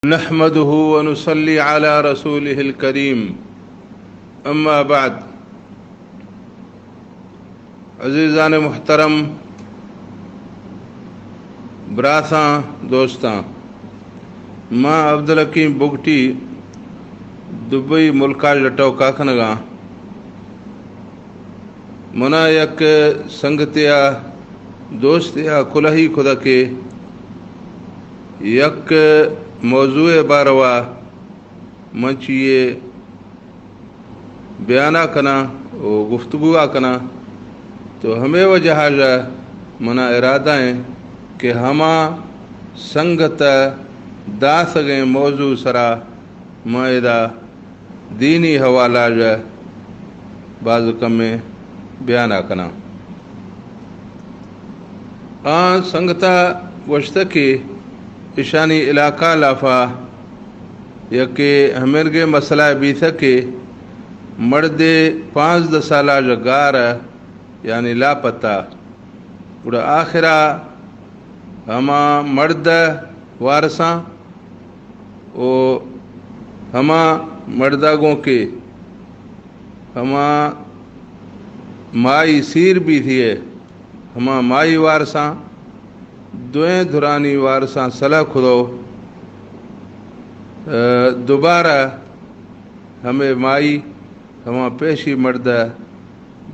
نحمده ونصلي على رسوله الكريم. أما بعد. عزیزان محترم، براتاں، دوستاں، ما عبدالحکیم بگٹی دبئی ملکا ژ ٹوکا کنگاں۔ منا یک سنگتے ء دوستے ء کلہی کدہ کہ یک موضوع ء باروا من چیے بیانا کناں و گفتگوا کناں، تو ہمے وجہ ء منا ارادہ ایں کہ ہما سنگت ء داسگیں موضوع سرا ما ادا دینی حوالہ ژ باز کمیں بیانا کناں۔ آ سنگتا گوشتہ کہ اشانی علاقہ لافا یکے ہمرگے مسئلہ بیتہ کہ مردے پانزدہ سالا ژ گار، یعنی لاپتہ۔ گڑا آخرا ہما مرد وارساں و ہما مردا گوں کہ ہما مائی سیر بیتیے، ہما مائی وارساں، دوئیں دھرانی وارساں صلاح کھدو، ء، دوبارہ ہمے مائی ہما پیشی مرد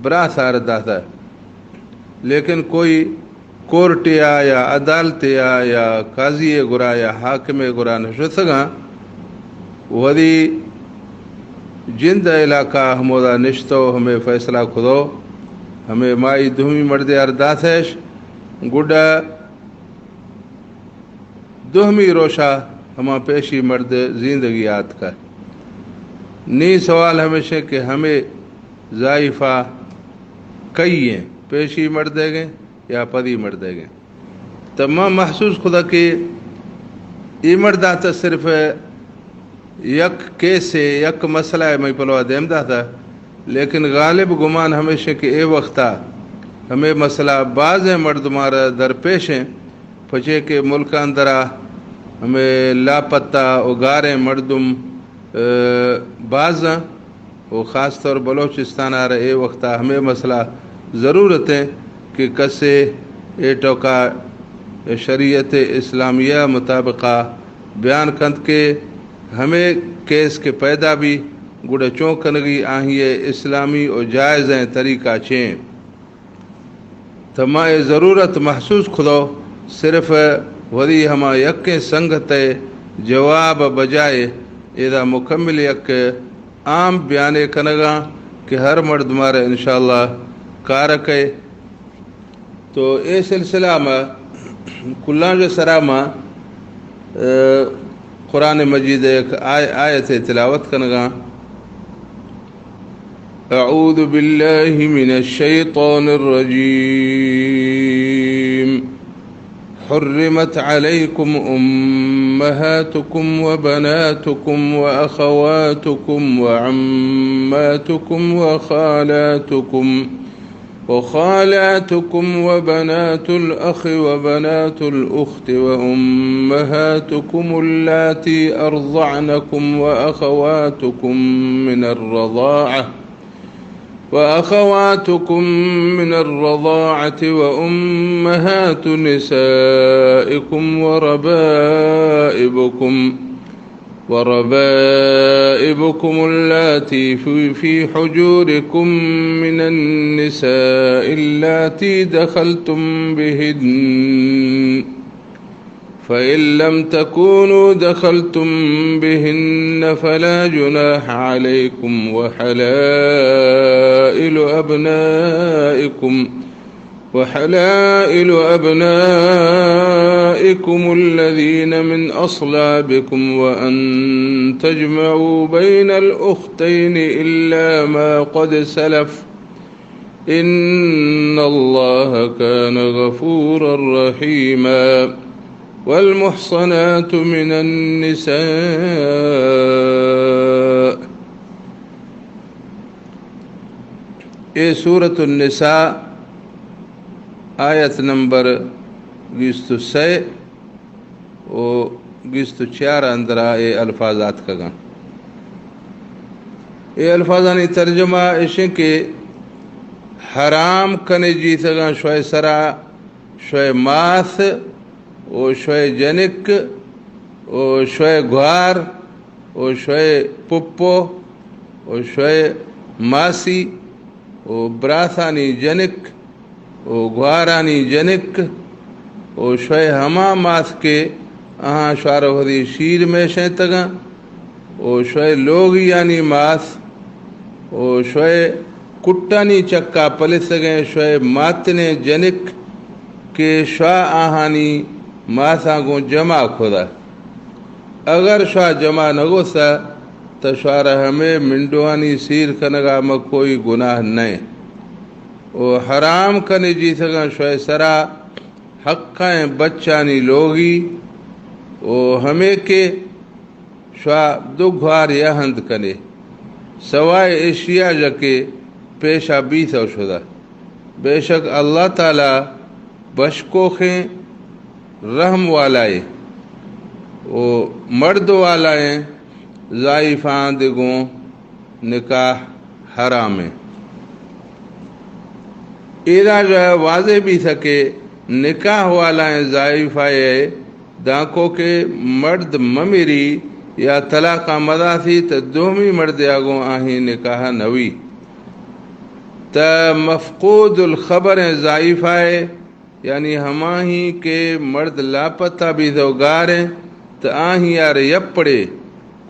براس آر داتہ، لیکن کوئی کورٹے آ یا عدالتے آ یا قاضی گرا یا حاکم گرا نہ شتگاں۔ وتی جند علاقہ ہمودا نشتو، ہمے فیصلہ کھدو، ہمے مائی دومی مردے آر داتش۔ گڈا دومی روشا ہما پیشی مرد زیندگی آتکہ۔ نی سوال ہمیشیں کہ ہمے زائفہ کئی ایں، پیشی مردیگیں یا پدی مردیگیں؟ تو ما محسوس کھدہ کہ اے مردا تہ صرف یک کیسے، یک مسئلہ ء مئی پلوا دیم داتہ، لیکن غالب گمان ہمیشیں کہ اے وختا ہمے مسئلہ بازیں مردمارا درپیشیں، پچے کہ ملک اندرا ہمے لاپتہ و گاریں مردم، ء، بازاں و خاص طور بلوچستان آرا اے وختا ہمے مسئلہ ضرورت ایں کہ کسے اے ٹوکا شریعت اسلامیہ مطابقا بیان کنت کہ ہمے کیس کہ پیدا بی گڑا چون کنگی، آہی اسلامی و جائزیں طریقہ چیں۔ تو ما اے ضرورت محسوس کھدو صرف وتی ہما یکیں سنگت ء جواب ء بجائے ادا مکمل یک عام بیانے کنگاں کہ ہر مردمارا انشاءاللہ کار کئے۔ تو اے سلسلہ ما کلانج سرا ما، ء، قرآن مجید یک آی-، آیت تلاوت کنگاں۔ أعوذ بالله من الشيطان الرجيم. حرمت عليكم أمهاتكم وبناتكم وأخواتكم وعماتكم وخالاتكم وخالاتكم وبنات الأخ وبنات الأخت وأمهاتكم اللاتي أرضعنكم وأخواتكم من الرضاعة، وأخواتكم من الرضاعة وأمهات نسائكم وربائبكم وربائبكم اللاتي في، في حجوركم من النساء اللاتي دخلتم بهن، فإن لم تكونوا دخلتم بهن فلا جناح عليكم، وحلائل أبنائكم وحلائل أبنائكم الذين من أصلابكم وأن تجمعوا بين الأختين إلا ما قد سلف، إن الله كان غفورا رحيما. والمحصنات من النساء، اے سورۃ النساء، آیت نمبر بیست و سئے و گیست و چیار اندرا اے الفاظ آتکگاں۔ اے الفاظانی ترجمہ اشیں کہ حرام کنے جیتگاں شوئے سرا، شوئے ماس و شوئے جنک و شوئے گوار و شوئے پپو و شوئے ماسی و براسانی جنک و گوارانی جنک و شوئے ہما ماس کہ آہاں شوار وثی شیر میشینتگاں و شوئے لوگیانی ماس و شوئے کٹانی چکا پلسگیں شوئے ماتنیں جنک کہ شوا آہانی ماساں گوں جمع کھدا۔ اگر شوا جمع نگوسا، تہ شوارا ہمے منڈوانی سیر کنگا مہ کوئی گناہ نئے۔ و حرام کنے جیتگاں شوئے سرا حقیں بچانی لوگی، و ہمے کہ شوا دو گوار یا ہند کنے، سوائے اشیا جا کہ پیشا بیث و شدہ۔ بے شک اللہ تعالی بشکوخیں، رحم والائے و مرد والائیں، ضعیفاں دگوں نکاح حرامیں۔ ایدا جا واضح بیثہ کہ نکاح والائیں ضعیفائے دانکو کہ مرد ممیری یا طلاقا مداثی تہ دومی مردیا گوں آہی نکاح نوی۔ تہ مفقود الخبریں ضعیفائے، یعنی ہماہی کہ مرد لاپتہ بیثو گاریں، تہ آہی یار یپڑے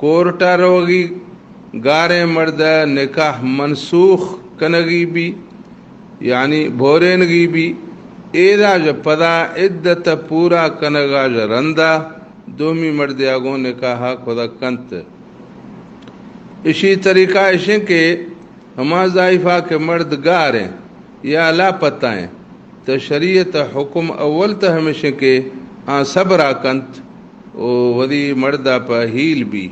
کورٹا روگی گاریں مرد نکاح منسوخ کنگی بی، یعنی بھورینگی بی، ایدا جا پدا عدت پورا کنگا جا رندا دومی مردیا گوں نکاحا کھدا کنت۔ اشی طریقہ اشیں کہ ہما ضعیفہ کہ مرد گاریں یا لاپتہ ایں، تہ شریعت حکم اول تہ ہمیشیں کہ آں صبرا کنت و وثی مردا پہ ہیل بی۔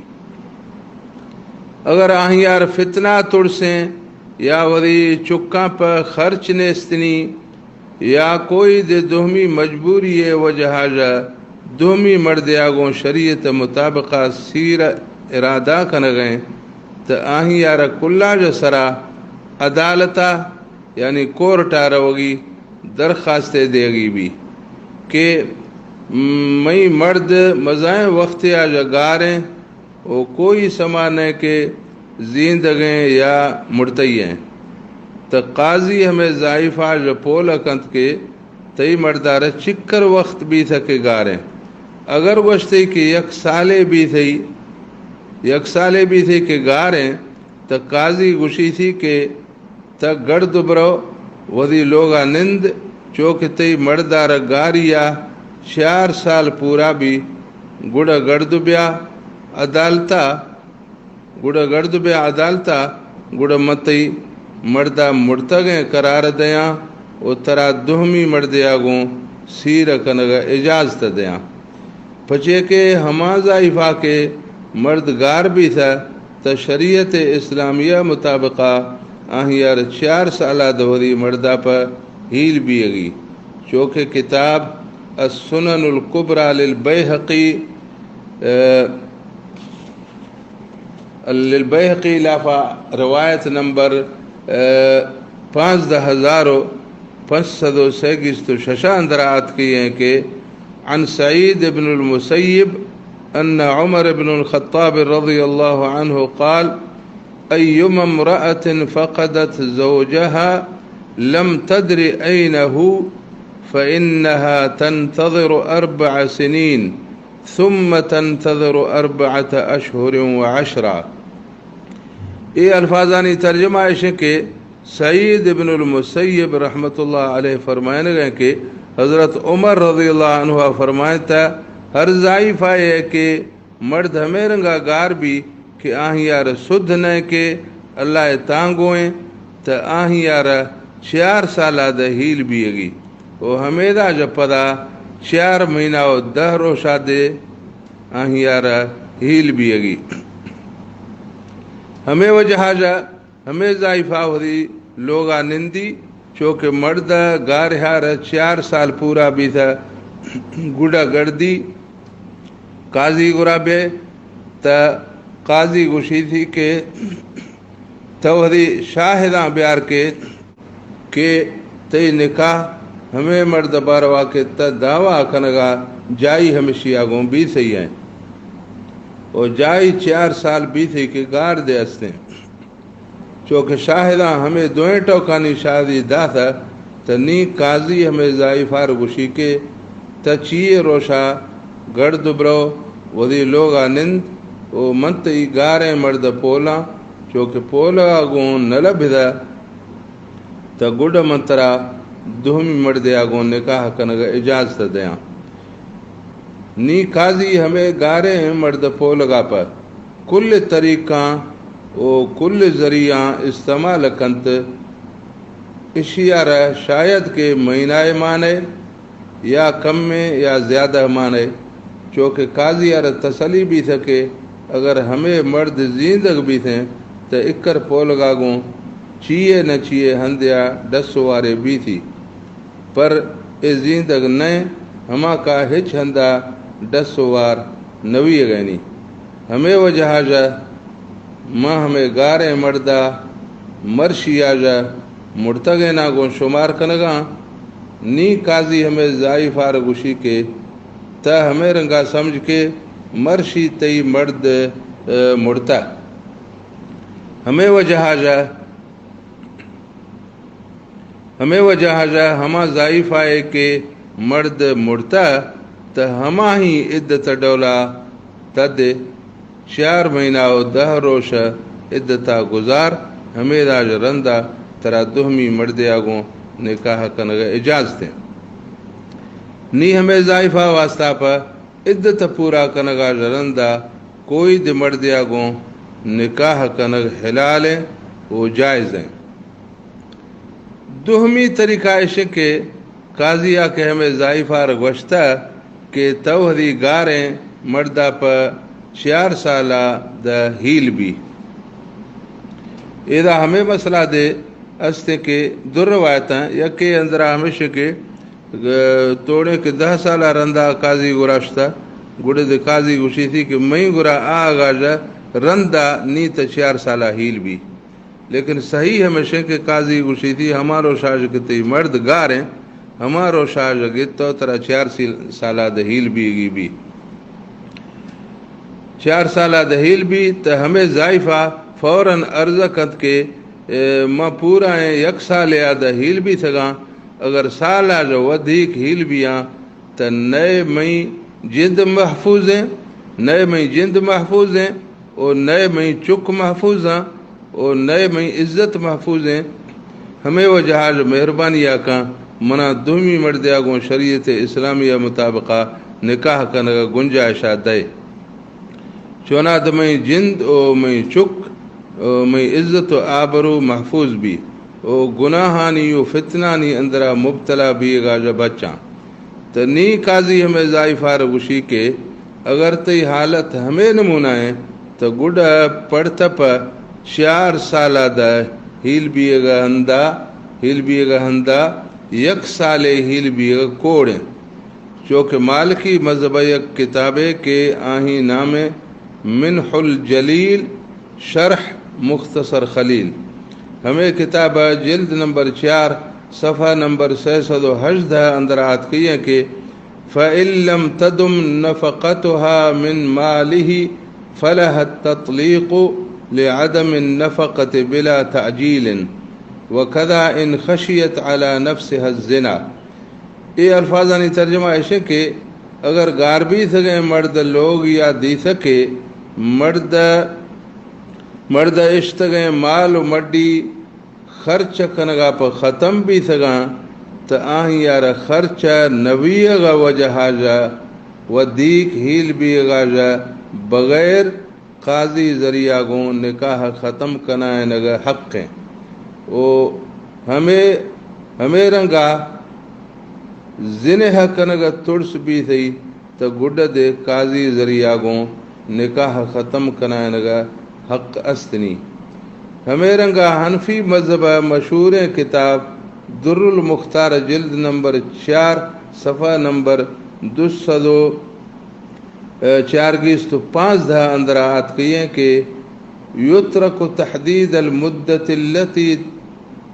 اگر آہیار فتنہ ترسیں یا وثی چکاں پہ خرچ نیستنی یا کوئی دے دومی مجبوری وجہا جا دومی مردیا گوں شریعت مطابقا سیر ارادہ کنگیں، تہ آہیار کلا جا سرا عدالتا یعنی کورٹا روگی درخواستے دیگی بی کہ مئی مرد مزائیں وختیا جا گاریں و کوئی سما نئے کہ زیندگیں یا مڑتئیں۔ تہ قاضی ہمے ضعیفا جا پولہ کنت کہ تئی مردارا چکر وخت بیثہ کہ گاریں۔ اگر گوشتئی کہ یک سالے بیثئی، یک سالے بیثئی کہ گاریں، تہ قاضی گوشیثی کہ تہ گڑد برو وثی لوگا نند، چو کہ تئی مردارا گاریا چیار سال پورا بی، گڑا گڑد بیا عدالتا، گڑا گڑد بیا عدالتا، گڑا من تئی مردا مڑتگیں قرار دیاں و ترا دومی مردیا گوں سیر کنگا اجازت دیاں۔ پچے کہ ہما ضعیفا کہ مرد گار بیثہ، تہ شریعت اسلامیہ مطابقا آہیار چیار سالا دوری مردا پہ ہیل بیگی۔ چو کہ کتاب السنن الکبری للبیہقی، اے، للبیہقی لافا روایت نمبر، اے، پانزدہ ہزار و پنچ سد و سیگیست و ششا اندرا آتکگیں کہ عن سعید ابن المسیب ان عمر ابن الخطاب رضی اللہ عنہ قال، أيما امرأة فقدت زوجها لم تدر أينه فإنها تنتظر أربع سنين ثم تنتظر أربعة أشهر وعشرا۔ اے الفاظانی ترجمہ ایشیں کہ سعید ابن المسیب رحمت اللہ علیہ فرمائنگیں کہ حضرت عمر رضی اللہ عنہ فرمائنتا، ہر ضعیفائے کہ مرد ہمے رنگا گار بی کہ آہیار سدھ نئے کہ اللہ تانگوئیں، تہ آہیار چیار سالا دہ ہیل بیگی و ہمیدا جا پدا چیار مہینہ و دہ روشا دے آہیار ہیل بیگی۔ ہمے وجہا جا ہمے ضعیفہ وثی لوگا نندی، چو کہ مرد گارہار چیار سال پورا بیثہ، گڈا گڑدی قاضی گورا بے، تا قاضی گوشی تھی کہ تو ہدی شاہداں بیار کے کہ تئی نکاح ہمے مرد باروا کہ تا دعویٰ کنگا جائی ہمشیا گوں بیثئی ہیں، او جائی چیار سال بیثئی کہ گار دے استیں۔ چو کہ شاہداں ہمے دوئیں ٹوکانی شاہدی داتہ، تہ نی قاضی ہمے زائیفار گوشی کہ تا چیئے روشا گڑد برو، وثی لوگا نند، او من تئی گاریں مرد پولاں، چو کہ پولگا گوں نہ لبھدہ، تہ گڈ من ترا دوہمی مردیا گوں نکاح کنگا اجازت دیاں۔ نی قاضی ہمے گاریں مرد پولگا پہ کل طریقاں و کل ذریعاں استعمال کنت، اشیارا شاید کہ مہینہ مانے یا کمیں یا زیادہ مانے، چو کہ قاضی ارا تسلی بیثہ کہ اگر ہمے مرد زیندگ بیثیں، تہ اکر پولگا گوں چیئے نہ چیئے ہندیا ڈس وارے بیثی۔ پر اے زیندگ نئے، ہما کا ہچ ہندا ڈس و وار نویگینی۔ ہمے وجہا ژہ ما ہمے گاریں مردا مرشیا ژہ مڑتگینا گوں شمار کنگاں۔ نی قاضی ہمے زائیفار گوشی کہ تا ہمے رنگا سمجھ کہ مرشی تئی مرد، اے، مڑتا۔ ہمے وجہا ژہ ہمے وجہا ژہ ہما زائیفائے کہ مرد مڑتہ، تہ ہماہی عدت ڈولا تد چیار مہینہ و دہ روش عدتا گزار، ہمیدا ژہ رندا ترا دوہمی مردیا گوں نکاح کنگا اجازتیں۔ نی ہمے زائیفا واسطہ پہ عدت پورا کنگا ژہ رندا کوئی دے مردیا گوں نکاح کنگ حلالیں و جائزیں۔ دوہمی طریقہ اشیں کہ قاضیا کہ ہمے زائیفار گوشتہ کہ تو ہدی گاریں مردا پہ چیار سالا دہ ہیل بی۔ ایدا ہمے مسئلہ دے استیں کہ دو روایتاں، یکے اندرا ہمیش کہ توڑیں کہ دہ سالا رندا قاضی گورا شتہ، گڑے دے قاضی گوشی تھی کہ مئی گورا آ گا ژہ رندا نی تہ چیار سالا ہیل بی۔ لیکن صحیح ہمیشیں کہ قاضی گوشی تھی ہما روشا ژہ کہ تئی مرد گاریں، ہما روشا ژہ گت تو ترا چیار سیل-، سالا دہ ہیل بیگی بی۔ چیار سالا دہ ہیل بی تہ ہمے زائیفا فوراً عرض کنت کہ، اے، ما پورائیں یک سالیا دہ ہیل بیتگاں، اگر سالا ژہ ودھیک ہیل بیاں، تہ نئے مئی جند محفوظیں، نئے مئی جند محفوظیں، او نئے مئی چک محفوظاں، او نئے مئی عزت محفوظیں۔ ہمے وجہا ژہ مہربانیا کاں منا دومی مردیا گوں شریعت اسلامیہ مطابقا نکاح کنگا گنجائشا دئے۔ چونا دہ مئی جند و مئی چک و مئی عزت و آبرو محفوظ بی و گناہانی و فتنانی اندرا مبتلا بیگا ژہ بچاں۔ تہ نی قاضی ہمے زائیفار گوشی کہ اگر تئی حالت ہمے نمونہ ایں، تہ گڈا پڑتہ پہ چیار سالا دہ ہیل بیگا ہندا، ہیل بیگا ہندا یک سالے ہیل بیگا کوڑیں۔ چو کہ مالکی مذہبا یک کتابے کہ آہی نامیں منح الجلیل شرح مختصر خلیل۔ ہمے کتابا جلد نمبر چار، صفحہ نمبر سئے سد و ہژدہ اندر آتکئی ایں کہ فإن لم تدم نفقتها من ماله فلها التطليق لعدم النفقة بلا تعجيل، وكذا إن خشيت على نفسها الزنا۔ اے الفاظانی ترجمہ ایشیں کہ اگر گار بیتگیں مرد لوگ یا دیثہ کہ مرد، مرد اشتگیں مال و مڈی خرچ کنگا پہ ختم بیتگاں، تہ آہیارا خرچ نویگا وجہا ژہ و دیک ہیل بیگا ژہ بغیر قاضی ذریعہ گوں نکاح ختم کنائینگ حق ایں۔ او ہمے، ہمے رنگا زنہ کنگ ترس بیثئی تہ گڈ دے قاضی ذریعہ گوں نکاح ختم کنائینگ حق استنی۔ ہمے رنگا حنفی مذہب مشہوریں کتاب در المختار جلد نمبر چار صفحہ نمبر دو سد و چارگیست و پانزدہ اندرا آتکئی ہیں کہ یترک تحدید المدت التی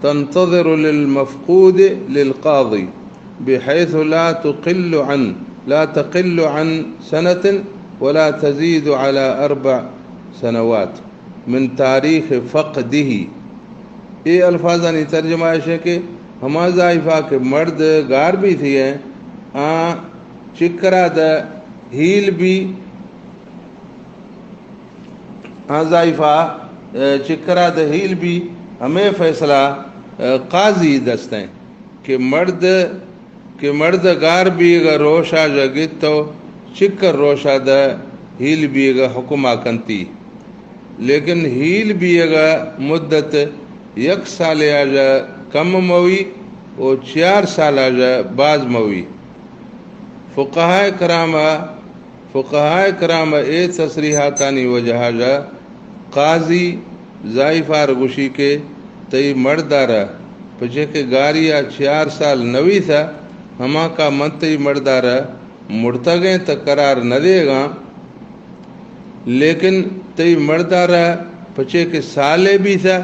تنتظر للمفقود للقاضی بحیث لا تقل عن لا تقل عن سنة ولا تزید علی اربع سنوات من تاریخ فقدہ۔ اے الفاظانی ترجمہ ایش ہے کہ ہما زائفہ کہ مرد گار بیثی ہیں، آ چکرا دہ ہیل بی، آ زائفہ، اے، چکرا دہ ہیل بی، ہمے فیصلہ، اے، قاضی دست ہیں کہ مرد، کہ مرد گار بیگا روشا جا گتو چکر روشا دہ ہیل بیگا حکما کنتی۔ لیکن ہیل بیگا مدت یک سالے آ جا کم موی و چیار سال آ جا باز موی۔ فقہائے کرام، فقہائے کرام اے تصریحاتانی وجہ جا قاضی زائفار گوشی کہ تئی مردارا پچے کہ گاریا چیار سال نوی تھا، ہما کا من تئی مردارا مڑتگیں تہ قرار نہ دیگاں، لیکن تئی مردارا پچے کہ سالے بیثا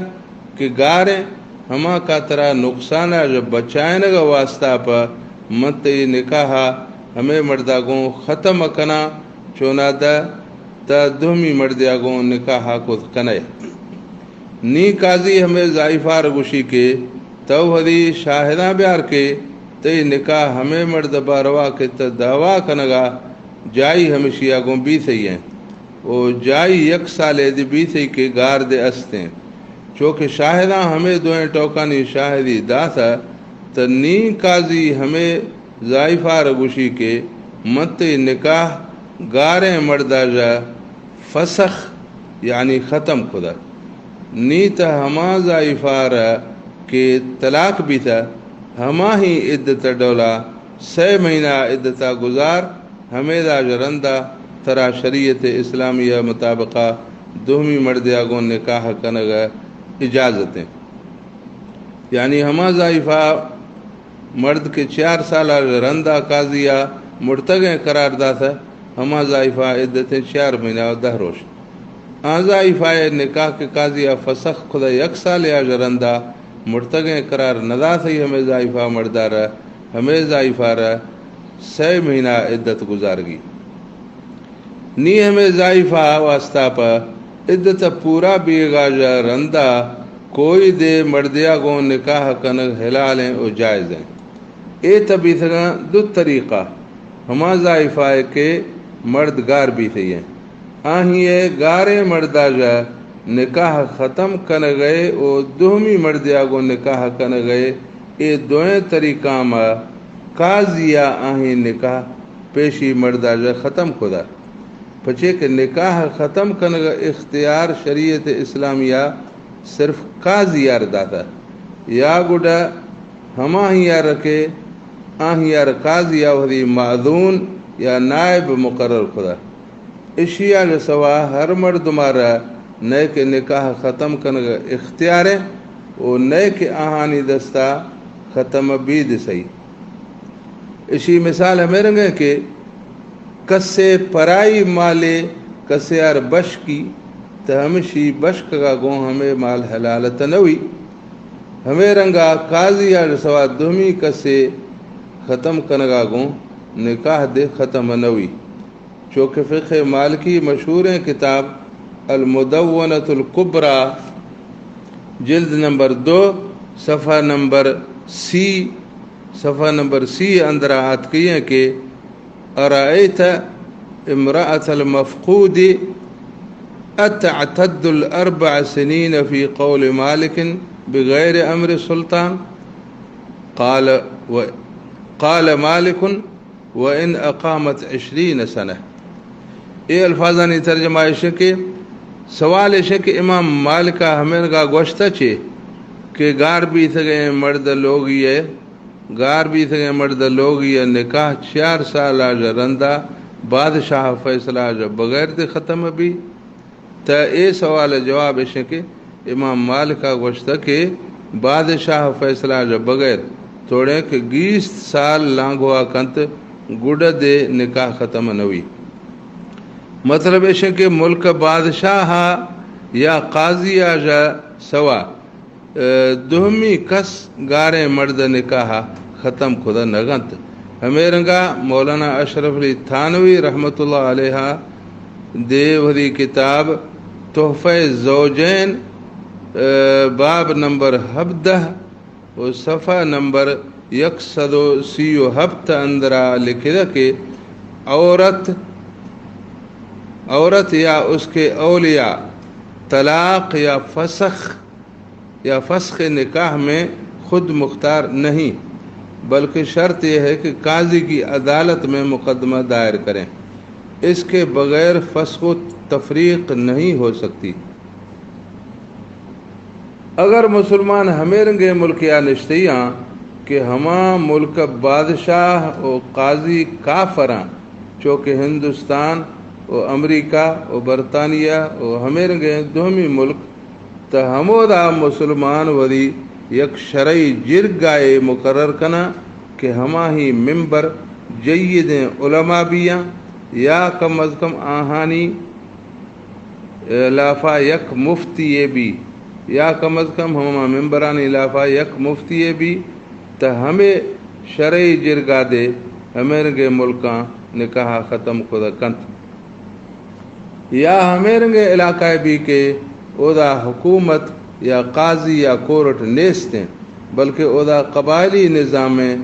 کہ گاریں، ہما کا ترا نقصانا ژ بچائینگ واسطہ پہ من تئی نکاحا ہمے مردا گوں ختم کناں، چونا دہ تہ دومی مردیا گوں نکاحا کت کنئے۔ نی قاضی ہمے زائفار گوشی کہ تو ہدی شاہداں بیار کہ تئی نکاح ہمے مرد باروا کہ تہ دعویٰ کنگا جائی ہمشیا گوں بیثئی ہیں۔ و جائی یک سالے دی بیثئی کہ گار دے استیں۔ چوکہ شاہداں ہمے دوئیں ٹوکانی شاہدی داثہ، تہ نی قاضی ہمے زائفار گوشی کہ من تئی نکاح گاریں مردا ژ فسخ، یعنی ختم کثہ۔ نی تہ ہما زائفار کہ طلاق بیثہ، ہما ہی عدت ڈولا سئے مہینہ عدتا گزار، ہمیدا ژ رندا ترا شریعت اسلامیہ مطابقا دومی مردیا گوں نکاح کنگ اجازت ہیں۔ یعنی ہما زائفہ مرد کہ چیار سالا ژ رندا قاضیا مڑتگیں قرار داثہ، ہما زائفہ عدت ہیں چیار مہینہ و دہ روش۔ آ زائفہ نکاح کہ قاضیا فسخ کثہ یک سالیا ژ رندا مڑتگیں قرار نداثئی، ہمے زائفہ مردارا ہمے زائفارا سئے مہینہ عدت گزارگی۔ نی ہمے زائفہ واسطہ پہ عدت پورا بیگا ژ رندا کوئی دے مردیا گوں نکاح کنگ حلالیں و جائزیں۔ اے تہ بیثگاں دو طریقہ، ہما زائفہ کہ مرد گار بیثئی ہیں، آہی گاریں مردا ژ نکاح ختم کنگئے و دومی مردیا گوں نکاح کنگئے، اے دوئیں طریقہ ما قاضیا آہی نکاح پیشی مردا ژ ختم کثہ۔ پچے کہ نکاح ختم کنگ اختیار شریعت اسلامیہ صرف قاضی یار داثہ، یا گڈا ہماہی یار کہ آہی یار قاضیا وثی مأذون یا نائب مقرر کثہ۔ اشیا ژ سوا ہر مردمارا نئے کہ نکاح ختم کنگ اختیاریں و نئے کہ آہانی دستا ختم بیثئی۔ اشی مثال ہمے رنگیں کہ کسے پرائی مالے کسے آر بشکی، تہ ہمشی بشکگا گوں ہمے مال حلالت نوی۔ ہمے رنگا قاضیا ژ سوا دومی کسے ختم کنگا گوں نکاح دے ختم نوی۔ چوکہ فقہ مالکی مشہوریں کتاب المدونۃ الکبریٰ، جلد نمبر دو، صفحہ نمبر سی، صفحہ نمبر سی اندرا آتکئی ہیں کہ ارأیت امرأة المفقود اتعتد الاربع سنین فی قول مالک بغیر امر سلطان؟ قال و، قال مالک وان اقامت عشرین سنة۔ اے الفاظانی ترجمہ ایش کہ سوال ایش کہ امام مالکا ہمینگا گوشتہ چے کہ گار بیثگیں مرد لوگی اے، گار بیثگیں مرد لوگی اے نکاح چیار سالا ژ رندا بادشاہ فیصلہ ژ بغیر دے ختم بی؟ تہ اے سوال جواب ایش کہ امام مالکا گوشتہ کہ بادشاہ فیصلہ ژ بغیر توڑیں کہ گیست سال لانگوا کنت گڈا دے نکاح ختم نوی۔ مطلب ایش کہ ملک بادشاہ یا قاضی آ ژہ سوا، ء، دومی کس گاریں مرد نکاح ختم کھدہ نہ گنت۔ ہمے رنگا مولانا اشرف علی تھانوی رحمت اللہ علیہ دے وثی کتاب تحفہ زوجین، ء، باب نمبر ہبدہ و صفحہ نمبر یک سد و سی و ہپت اندرا لکھدہ کہ عورت، عورت یا اس کے اولیاء طلاق یا فسخ یا فسخ نکاح میں خود مختار نہیں، بلکہ شرط یہ ہے کہ قاضی کی عدالت میں مقدمہ دائر کریں، اس کے بغیر فسخ و تفریق نہیں ہو سکتی۔ اگر مسلمان ہمے رنگیں ملکیا نشتیاں کہ ہما ملک بادشاہ و قاضی کافراں، چو کہ ہندوستان و امریکہ و برطانیہ و ہمے رنگیں دومی ملک، تہ ہمودا مسلمان وثی یک شرعی جرگائے مقرر کناں کہ ہماہی ممبر جیدیں علماء بیاں، یا کم از کم آہانی لافا یک مفتی یے بی، یا کم از کم ہما ممبرانی لافا یک مفتی یے بی، تہ ہمے شرعی جرگا دے ہمے رنگیں ملکاں نکاح ختم کھدہ کنت۔ یا ہمے رنگیں علاقہ بی کہ اودا حکومت یا قاضی یا کورٹ نیستیں، بلکہ اودا قبائلی نظامیں،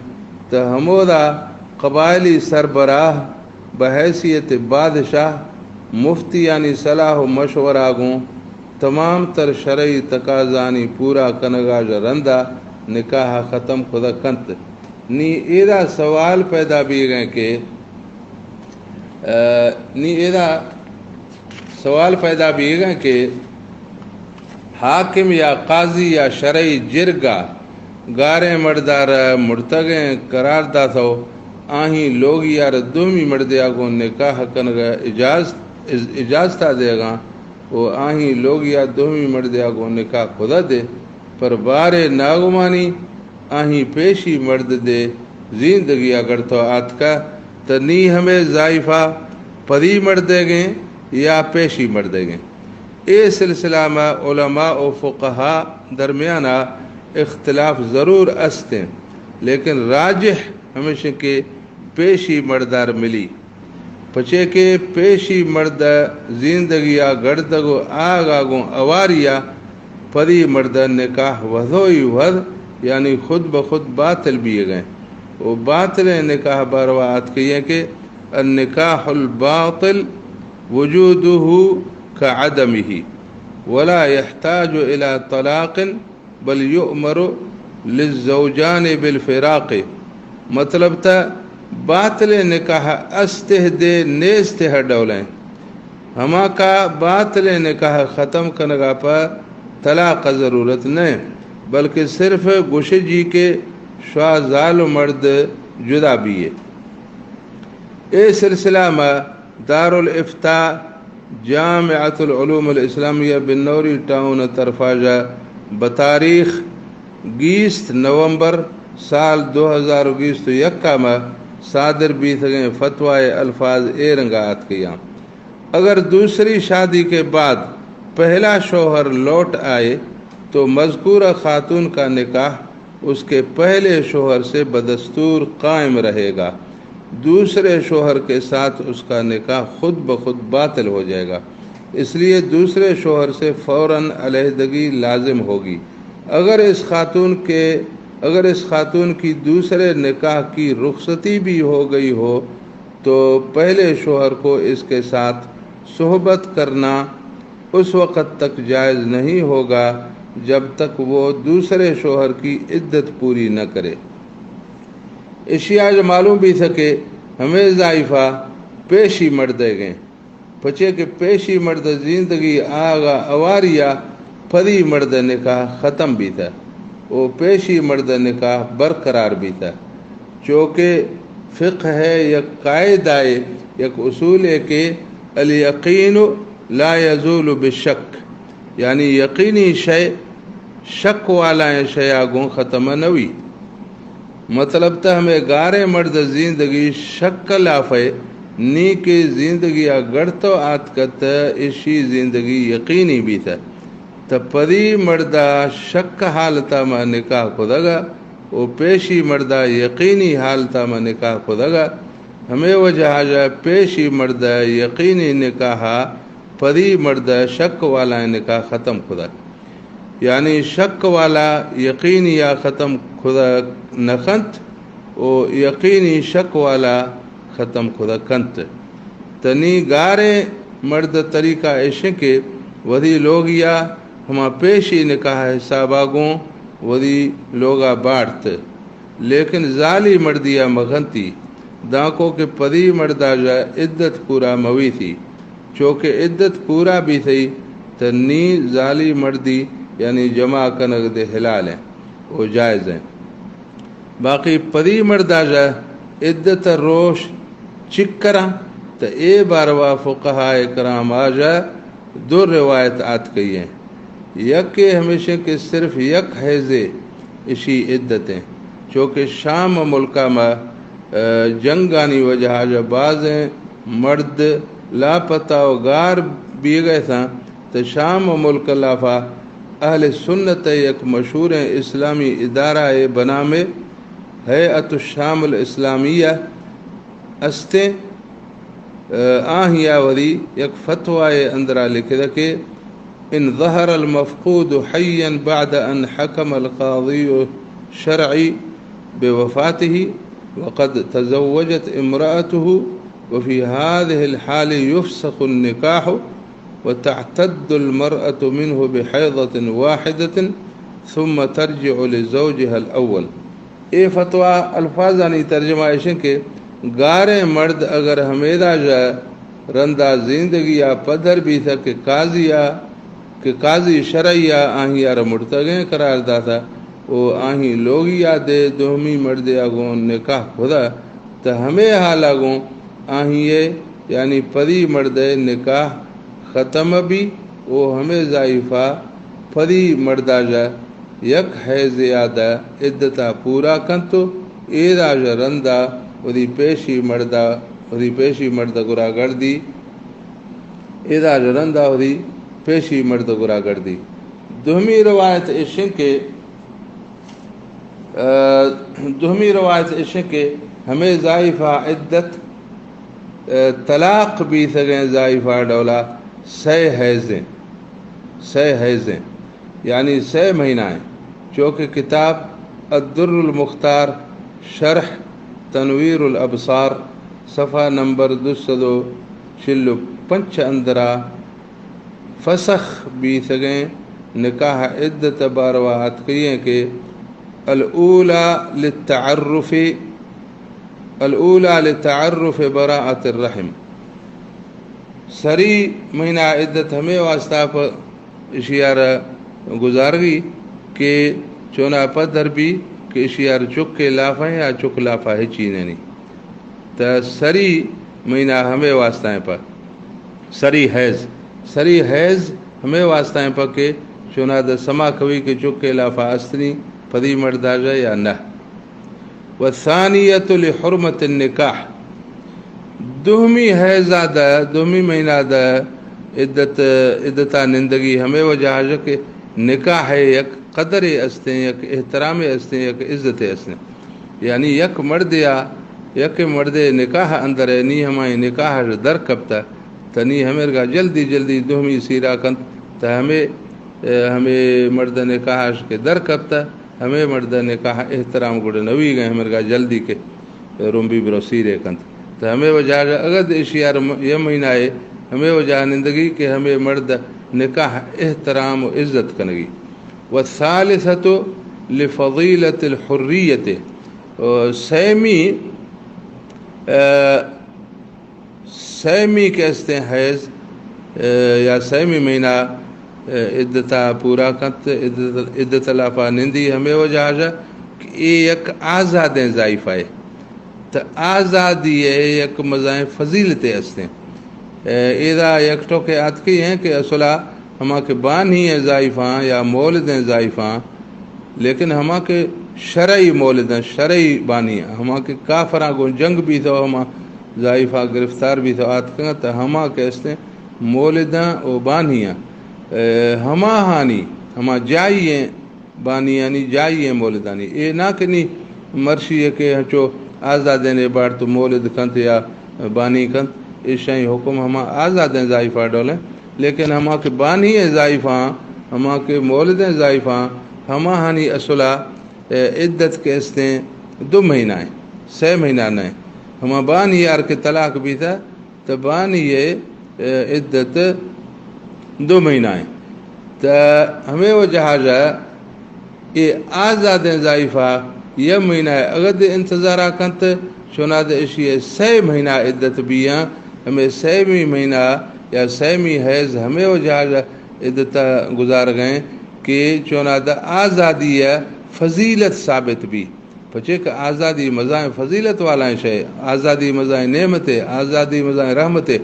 تہ ہمودا قبائلی سربراہ بحیثیت بادشاہ مفتیانی صلاح و مشورہ گوں تمام تر شرعی تقاضانی پورا کنگا ژہ رندا نکاح ختم کھدہ کنت۔ نی ایدا سوال پیدا بیگیں کہ، ء، نی ایدا سوال پیدا بیگیں کہ حاکم یا قاضی یا شرعی جرگا گاریں مردار مڑتگیں قرار داتو، آہی لوگیار دومی مردیا گوں نکاح کنگا اجازت، اجازتا دیگاں و آہی لوگیا دومی مردیا گوں نکاح کھدہ دے، پر بارے ناگمانی آہی پیشی مرد دے زیندگیا گڑتو آتکہ، تہ نی ہمے زائفہ پدی مردیگیں یا پیشی مردیگیں۔ اے سلسلہ ما علماء و فقہا درمیانا اختلاف ضرور استیں، لیکن راجح ہمیشیں کہ پیشی مردار ملی۔ پچے کہ پیشی مرد زیندگیا گڑتگ و آگا گوں اواریا پدی مرد نکاح وثوئی وث، یعنی خود بخود باطل بیگیں۔ و باطلیں نکاح باروا آتکییں کہ النکاح الباطل وجوده كعدمه ولا يحتاج إلى طلاق بل يؤمر للزوجان بالفراق۔ مطلب تہ باطلیں نکاح استہ دے نیستہ ڈولیں۔ ہما کا باطلیں نکاح ختم کنگا پہ طلاق ضرورت نہ، بلکہ صرف گوشجی کہ شوا زال و مرد جدا بیے۔ اے سلسلہ ما دارالافتاء جامعۃ العلوم الاسلامیہ بنوری ٹاؤن طرفا ژہ بتاریخ گیست نومبر سال دو ہزار و گیست و یکا ما صادر بیتگیں فتوی الفاظ اے رنگا آتکیاں۔ اگر دوسری شادی کے بعد پہلا شوہر لوٹ آئے تو مذکورہ خاتون کا نکاح اس کے پہلے شوہر سے بدستور قائم رہے گا، دوسرے شوہر کے ساتھ اس کا نکاح خود بخود باطل ہو جائے گا، اس لیے دوسرے شوہر سے فوراً علیحدگی لازم ہوگی۔ اگر اس خاتون کے، اگر اس خاتون کی دوسرے نکاح کی رخصتی بھی ہو گئی ہو تو پہلے شوہر کو اس کے ساتھ صحبت کرنا اس وقت تک جائز نہیں ہوگا جب تک وہ دوسرے شوہر کی عدت پوری نہ کرے۔ اشیا ژہ معلوم بیثہ کہ ہمے زائفہ پیشی مردیگیں، پچے کہ پیشی مرد زیندگی آغا اواریا پدی مرد نکاح ختم بیثہ و پیشی مرد نکاح برقرار بیثہ۔ چوکہ فقہ ءِ یک قاعدہ ءِ یک اصولے کہ الیقین لا یزول بالشک، یعنی یقینی شے شک والائیں شیا گوں ختم نہ وی۔ مطلب تہ ہمے گاریں مرد زیندگی شک لافئے نی کہ زندگی ءَ گڑتو آتکت، اشی زندگی یقینی بیتہ۔ تہ پدی مڑدا شک حالتا ما نکاح کدگا و پیشی مڑدا یقینی حالتا ما نکاح کدگا۔ ہمے وجہ جا پیشی مڑدا یقینی نکاحا پدی مڑدا شک والائیں نکاح ختم کدگ۔ یعنی شک والا یقینی یا ختم کدگ نہ کنت و یقینی شک والا ختم کدگ کنت۔ تہ نی گاریں مڑد طریقہ ایشیں کہ وثی لوگیا ہما پیشی نکاح حسابا گوں وثی لوگا بارت۔ لیکن زالی مڑدیا مکنتی، دانکو کہ پدی مڑدا جا عدت پورا مویتی۔ چو کہ عدت پورا بیتئی، تہ نی زالی مڑدی یعنی جماع کنگ دے حلال ایں و جائز ایں۔ باقی پدی مڑدا جا عدت روش چکراں، تہ اے باروا فقہائے کرام آجا دو روایت آتکئی ایں۔ یکے ہمیشیں کہ صرف یک حیضے اشی عدت ایں، چو کہ شام ملکا ما، آ، جنگانی وجہ جا بازیں مڑد لاپتہ و گار بیگئے تھاں، تہ شام ملک لافا اہل سنت یک مشہوریں اسلامی ادارہ بنام ہیئت الشام الاسلامیہ استیں۔ آہیا وثی یک فتوائے اندرا لکھدہ کہ ان ظهر المفقود حيا بعد أن حكم القاضي الشرعي بوفاته وقد تزوجت امرأته، وفي هذه الحال يفسخ النكاح وتعتد المرأة منه بحيضة واحدة ثم ترجع لزوجها الأول۔ اے فتویٰ الفاظانی ترجمہ ایشیں کہ گاریں مرد اگر ہمیدا ژہ رندا زندگی ءَ پدر بیتہ کہ قاضی ءَ، کہ قاضی شرعی ءَ آہی ءَ را مڑتگیں قرار داتہ و آہی لوگی ءَ دے دومی مردے ءَ گوں نکاح کھدہ، تہ ہمے حال ءَ گوں آہی ءِ، یعنی پدی مردے نکاح ختم بی و ہمے زائیفہ پدی مردا ژہ یک حیضے ءَ دہ عدتا پورا کنت و ایدا ژہ رندا وثی پیشی مردا، وثی پیشی مرد گورا گردی، ایدا ژہ رندا وثی پیشی مرد گورا گردی۔ دومی روایت ایشیں کہ آ، دومی روایت ایشیں کہ ہمے زائیفہ عدت، آ، طلاق بیتگیں زائیفہ ڈولا سئے حیضیں، سئے حیضیں، یعنی سئے مہینہ ایں، چو کہ کتاب الدر المختار شرح تنویر الابصار صفحہ نمبر دو سد و چل و پنچ اندرا فسخ بیتگیں نکاح عدت باروا آتکئی ایں کہ الاولی للتعرف، الاولی لتعرف براءة الرحم۔ سری مہینہ عدت ہمے واسطہ پہ اشی ءَ را گزارگی کہ چونا پدر بی کہ اشی ءَ را چکے لافا یا چک لافا ہچی ننی۔ تہ سری مہینہ ہمے واسطہ ایں پہ سری حیض، سری حیض ہمے واسطہ ایں پہ کہ چونا دہ سما کوی کہ چکے لافا استنی پدی مردا ژہ یا نہ۔ والثانیۃ لحرمۃ النکاح، دومی حیضا دہ، دومی مہینہ دہ عدت، عدتا نندگی ہمے وجہ ژہ کہ نکاح یک قدرے استیں، یک احترامے استیں، یک عزتے استیں۔ یعنی یک مردے آ، یک مردے نکاح اندر اے، نی ہمائی نکاح ژہ در کپتہ، تہ نی ہمیرگا جلدی جلدی دومی سیرا کنت، تہ ہمے، ہمے مرد نکاح ژہ کہ در کپتہ، ہمے مرد نکاح احترام گڑ نویگ ایں، ہمیرگا جلدی کہ رمبی برو سیرے کنت۔ تہ ہمے وجہ ژہ اگد اشی ءَ را م-، یہ مہینہ اے، ہمے وجہ نندگی کہ ہمے مرد نکاح احترام و عزت کنگی۔ والثالثۃ لفضیلۃ الحریۃ، و سیمی، آ، سیمی کہ استیں حیض، آ، یا سیمی مہینہ، آ، عدتا پورا کنت، عدت، عدت لافا نندی ہمے وجہ ژہ کہ اے یک آزادیں زائیفہ اے۔ تہ آزادی ءِ یک مزائیں فضیلتے استیں۔ اے، ایدا یک ٹوکے آتکئی ایں کہ اصلا ہما کہ بانہی ایں زائیفاں یا مولدیں زائیفاں، لیکن ہما کہ شرعی مولدیں، شرعی بانی، ہما کہ کافراں گوں جنگ بیتہ و ہما زائیفاں گرفتار بیت و آتکگاں، تہ ہما کہ استیں مولداں و بانیاں، اے، ہماہانی، ہما جائیں بانیانی، جائیں مولدانی۔ اے نہ کہ نی مرشی ہے کہ ہنچو آزادیں نے باڑ تو مولد کنت یا بانی کنت، ایشانی حکم ہما آزادیں زائیفاں ڈولیں، لیکن ہما کہ بانی زائیفاں، ہما کہ مولدیں زائیفاں، ہماہانی اصلا اے، عدت کہ استیں دو مہینہ ایں، سہ مہینہ نہ ایں۔ ہما بانی یار کہ طلاق بیتا، تہ بانی اے، اے، عدت دو مہینہ ایں۔ تہ ہمے وجہ جا اے آزادیں زائیفا یہ مہینہ اگد انتظارا کنت، چونا دہ اشی سہ مہینہ عدت بیاں، ہمے سیمی مہینہ یا سیمی حیض ہمے وجہ جا عدت گزار گئیں کہ چونا دہ آزادی فضیلت ثابت بی۔ پچے کہ آزادی مزائیں فضیلت والائیں شے، آزادی مزائیں نعمتے، آزادی مزائیں رحمتے۔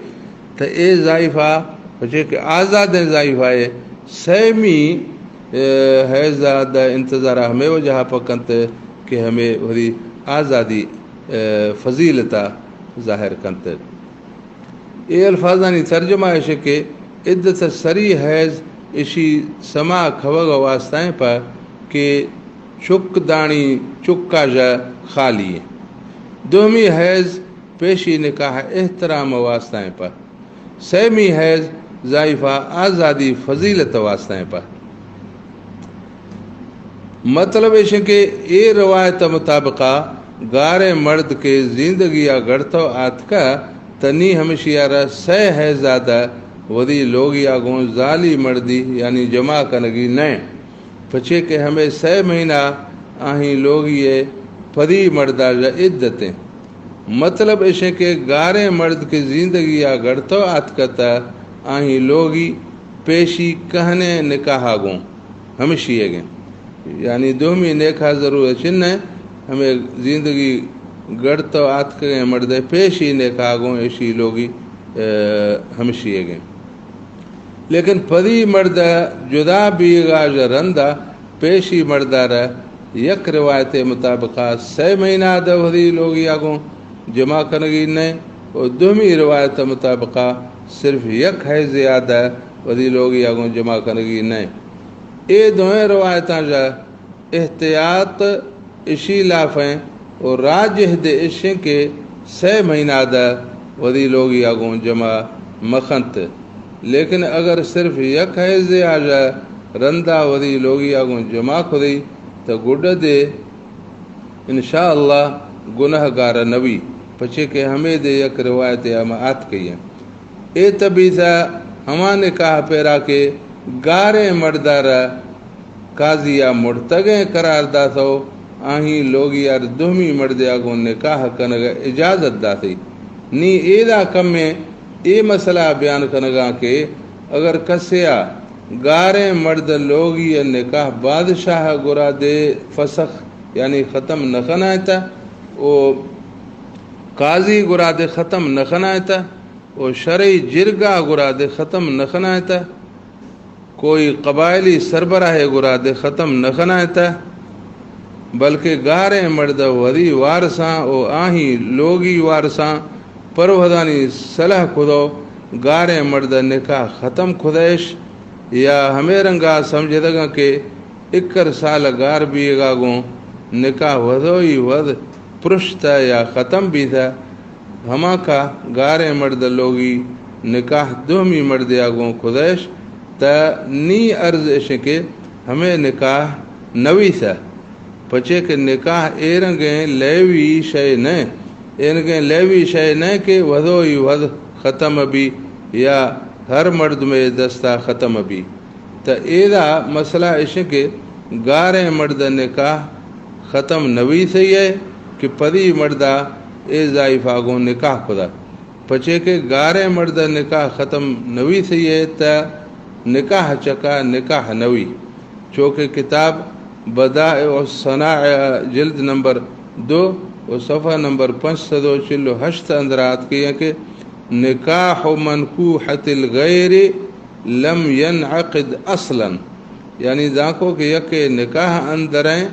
تہ اے زائیفا، پچے کہ آزادیں زائیفا اے، سیمی، اے، حیضا دہ انتظارا ہمے وجہ پکنت کہ ہمے وری آزادی، اے، فضیلتا ظاہر کنت۔ اے الفاظانی ترجمہ ایش کہ عدت سری حیض اشی سما کھوگ واسطائیں پہ کہ چک دانی چکا جا خالی ایں۔ دومی حیض پیشی نکاح احترام واسطائیں پہ۔ سیمی حیض زائیفا آزادی فضیلت واسطائیں پہ۔ مطلب ایش کہ اے روایت مطابقا گاریں مرد کہ زندگیا گڑتو آتکا، تہ نی ہمشیا را سہ حیضا دہ وتی لوگیا گوں زالی مردی یعنی جمع کنگی نئیں، پچے کہ ہمے سہ مہینہ آہی لوگی پدی مردا جا عدتیں۔ مطلب ایش کہ گاریں مرد کہ زندگیا گڑتو آتکا تہ آہی لوگی پیشی کہنیں نکاحا گوں ہمشی ئیگ ایں۔ یعنی دومی نکاح ضرورت چنہ، ہمے زندگی گڑتو آتکگیں مردے پیشی نکاح گوں ایشی لوگی، اے، ہمشی ئیگ ایں۔ لیکن پدی مرد جدا بیگا ژ رندا پیشی مردا را یک روایتے مطابقا سہ مہینہ دہ وتی لوگیا گوں جمع کنگی نئیں و دومی روایت مطابقا صرف یک حیضیا دہ وتی لوگیا گوں جمع کنگی نئیں۔ اے دوئیں روایتاں جا احتیاط اشی لافیں و راجح دے اشیں کہ سہ مہینہ دہ وتی لوگیا گوں جمع مکنت۔ لیکن اگر صرف یک حیضیا جا رندا وتی لوگیا گوں جمع کھدی تہ گڈ دے انشاءاللہ گناہگار نبی، پچے کہ ہمے دے یک روایتے ہم آتکئی ایں۔ اے تبیثہ ہما نکاح پیرا کہ گاریں مردارا قاضیا مڑتگیں قرار داتو، آہی لوگیار دومی مردیا گوں نکاح کنگ اجازت داتی۔ نی ایدا کمیں اے مسئلہ بیان کنگاں کہ اگر کسیا گاریں مرد لوگی نکاح بادشاہ گرا دے فسخ یعنی ختم نہ کنائتا و قاضی گرا دے ختم نہ کنائتا و شرعی جرگا گرا دے ختم نہ کنائتا، کوئی قبائلی سربراہ گرا دے ختم نہ کنائتا، بلکہ گاریں مرد وری وارساں و آہی لوگی وارساں پروہدانی صلاح کھدو گاریں مرد نکاح ختم کھدائش، یا ہمے رنگا سمجھدگاں کہ اکر سال گار بیگا گوں نکاح وھدوئی وھد پرشتہ یا ختم بیتہ، ہماکا گاریں مرد لوگی نکاح دومی مردیا گوں کھدائش، تہ نی عرض اشیں کہ ہمے نکاح نویسہ۔ پچے کہ نکاح اے رنگیں لیوی شے نہ، اے رنگیں لیوی شے نہ کہ وھدوئی وھد ختم بی یا ہر مردمے دستا ختم بی۔ تہ ایدا مسئلہ اشیں کہ گاریں مرد نکاح ختم نویسہ کہ پدی مردا اے زائیفا گوں نکاح کھدا۔ پچے کہ گاریں مرد نکاح ختم نویسہ تہ نکاح چکا نکاح نوی۔ چوکہ کتاب بدائع الصنائع جلد نمبر دو و صفحہ نمبر پنچ سد و چل و ہشت اندر آتکئی کہ نکاح منکوحۃ الغیر لم ینعقد اصلاً، یعنی دانکو کہ یکے نکاح اندریں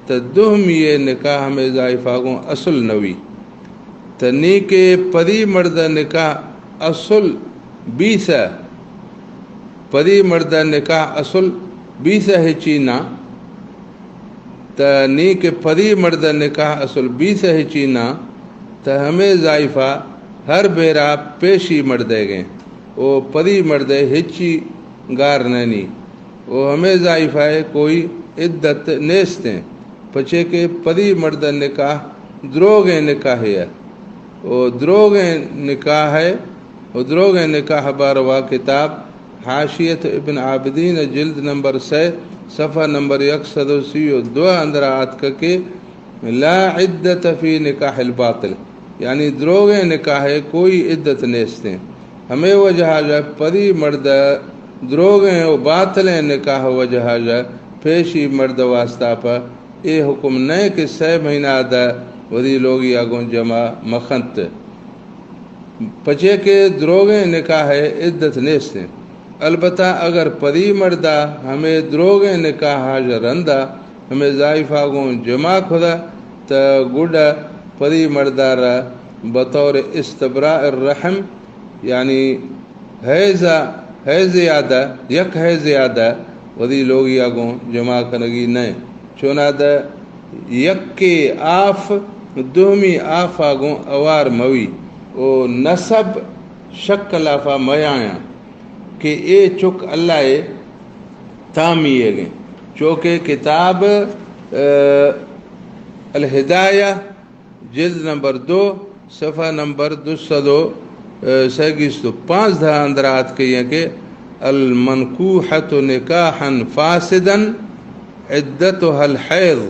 تہ دومی نکاح ہمے زائیفا گوں اصل نوی۔ تہ نی کہ پدی مڑدہ نکاح اصل بیثہ، پدی مڑدہ نکاح اصل بیثہ ہچی نہ، تہ نی کہ پدی مڑدہ نکاح اصل بیثہ ہچی نہ، تہ ہمے زائفہ ہر بیرا پیشی مڑدہ گیں او پدی مڑدہ ہچی گار نہ نی۔ او ہمے زائفہ ء کوئی عدت نیستیں، پچے کہ پدی مڑدہ نکاح دروغیں نکاحے ء۔ او دروغیں نکاح ء، او دروغیں نکاح باروا کتاب حاشیۃ ابن عابدین، جلد نمبر سئے، صفحہ نمبر یک سد و سی و دو اندرا آتکہ کہ لا عدت فی نکاح الباطل، یعنی دروغیں نکاح ء کوئی عدت نیستیں۔ ہمے وجہ ء پدی مڑدہ دروغیں و باطلیں نکاح وجہ ء پیشی مڑدہ واسطہ پہ اے حکم نئے کہ سئے مہینہ دہ وثی لوگیا گوں جمع مکنت، پچے کہ دروغیں نکاح ء عدت نیستیں۔ البتہ اگر پدی مڑدہ ہمے دروغیں نکاح ء رندا ہمے زائفہ گوں جمع کھدا، تہ گڈا پدی مڑدہ را بطور استبراء الرحم، یعنی حیض، حیض یادہ، یک حیض یادہ وثی لوگیا گوں جمع کنگی نئے، چونا دہ یکے آف دومی آفا گوں اوار موی او نسب شک لافا میایاں کہ اے چک اللہ ء تامی ء گیں۔ چوکہ کتاب، ء، الہدایہ، جلد نمبر دو، صفحہ نمبر دو سد و، ء، سیگیست و پانزدہ اندر آتکہ کہ المنکوحۃ نکاحا فاسدا عدتها الحیض،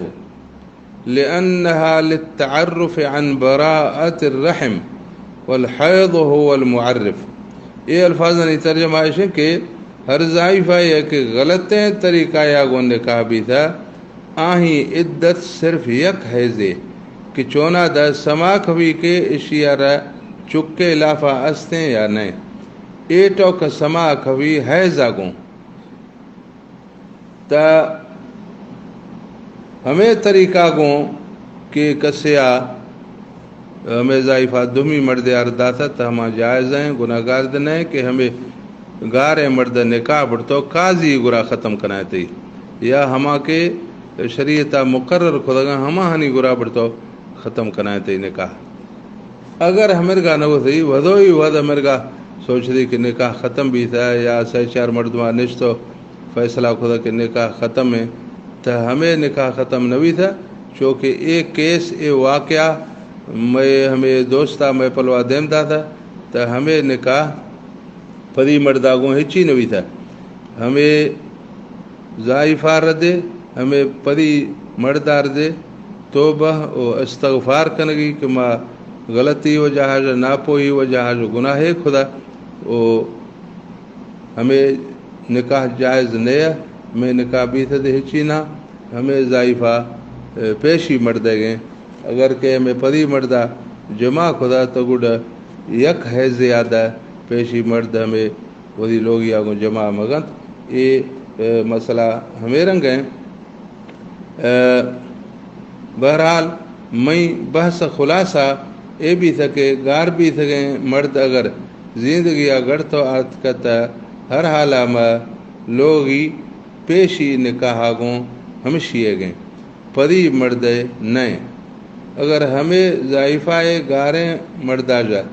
لأنها للتعرف عن براءة الرحم، والحیض هو المعرف۔ اے الفاظانی ترجمہ ایش کہ ہر زائفہ یا کہ غلطیں طریقہ یا گوں نکاح بیثہ، آہی عدت صرف یک حیضے کہ چونا دہ سما کھوی کہ اشیا را چکے لافا استیں یا نئے۔ اے ٹوکہ سما کھوی حیضا گوں۔ تہ ہمے طریقہ گوں کہ کسیا ہمے زائفہ دومی مڑدے آر داتہ، تہ ہما جائز ہیں، گناہگار دہ نئے کہ ہمے گاریں مڑدہ نکاح بڑتو قاضی گرا ختم کنائے تئی، یا ہما کہ شریعتا مقرر کھدگاں ہما ہنی گرا بڑتو ختم کنائے تئی نکاح۔ اگر ہمرگا نہ وثی، وثوئی وث ہمرگا سوچ دی کہ نکاح ختم بیثہ یا سئے چار مردماں نشتو فیصلہ کھدا کہ نکاح ختم ہے، تہ ہمے نکاح ختم نہ بیثہ، چوکہ اے کیس، اے واقعہ مئے ہمے دوستا مئے پلوا دیم داتہ، تہ ہمے نکاح پدی مڑدا گوں ہچی نہ بیثہ۔ ہمے زائفہ ردے، ہمے پدی مڑدار دے توبہ و استغفار کنگی کہ ما غلطی وجہ ء، ناپوہی وجہ ء، گناہے کھدا و ہمے نکاح جائز نئے، ہمے نکاح بیثہ دے ہچی نہ، ہمے زائفہ، ء، پیشی مڑدے گیں۔ اگر کہ ہمے پدی مڑدا جمع کھدا تہ گڈا یک حیض یادہ پیشی مرد ہمے وثی لوگیا گوں جمع مگنت۔ اے، ء، مسئلہ ہمے رنگ ہیں۔ ء، بہرحال، مئی بحث خلاصہ اے بیثہ کہ گار بیثگیں مرد اگر زندگیا گڑتو آتکہ تہ ہر حالا مہ لوگی پیشی نکاحا گوں ہمشی ء گیں۔ پدی مڑدے نئے۔ اگر ہمے زائفہ ء گاریں مڑداژ ء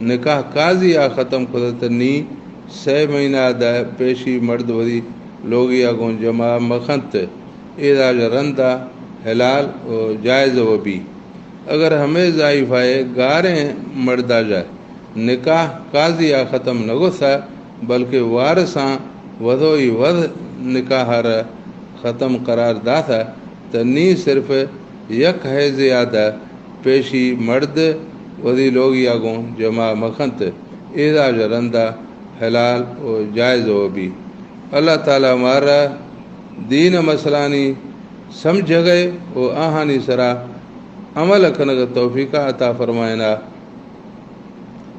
نکاح قاضی ء ختم کھدہ تہ نی سئے مہینہ دہ پیشی مرد وثی لوگیا گوں جمع مکنت، ایداژ رندا حلال و جائز و بی۔ اگر ہمے زائفہ ء گاریں مڑداژ ء نکاح قاضی ء ختم نہ گوثہ، بلکہ وارثاں وثوئی وث نکاح ء را ختم قرار داثہ، تہ نی صرف یک حیضے ء دہ پیشی مرد وثی لوگیا گوں جمع مکنت، ایداژ رندا حلال و جائز و بی۔ اللہ تعالی مارا دین ء مسئلانی سمجھگ ء و آہانی سرا عمل کنگ ء توفیق عطا فرمائنا۔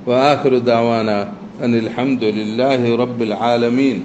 وآخر دعوانا ان الحمد للہ رب العالمین۔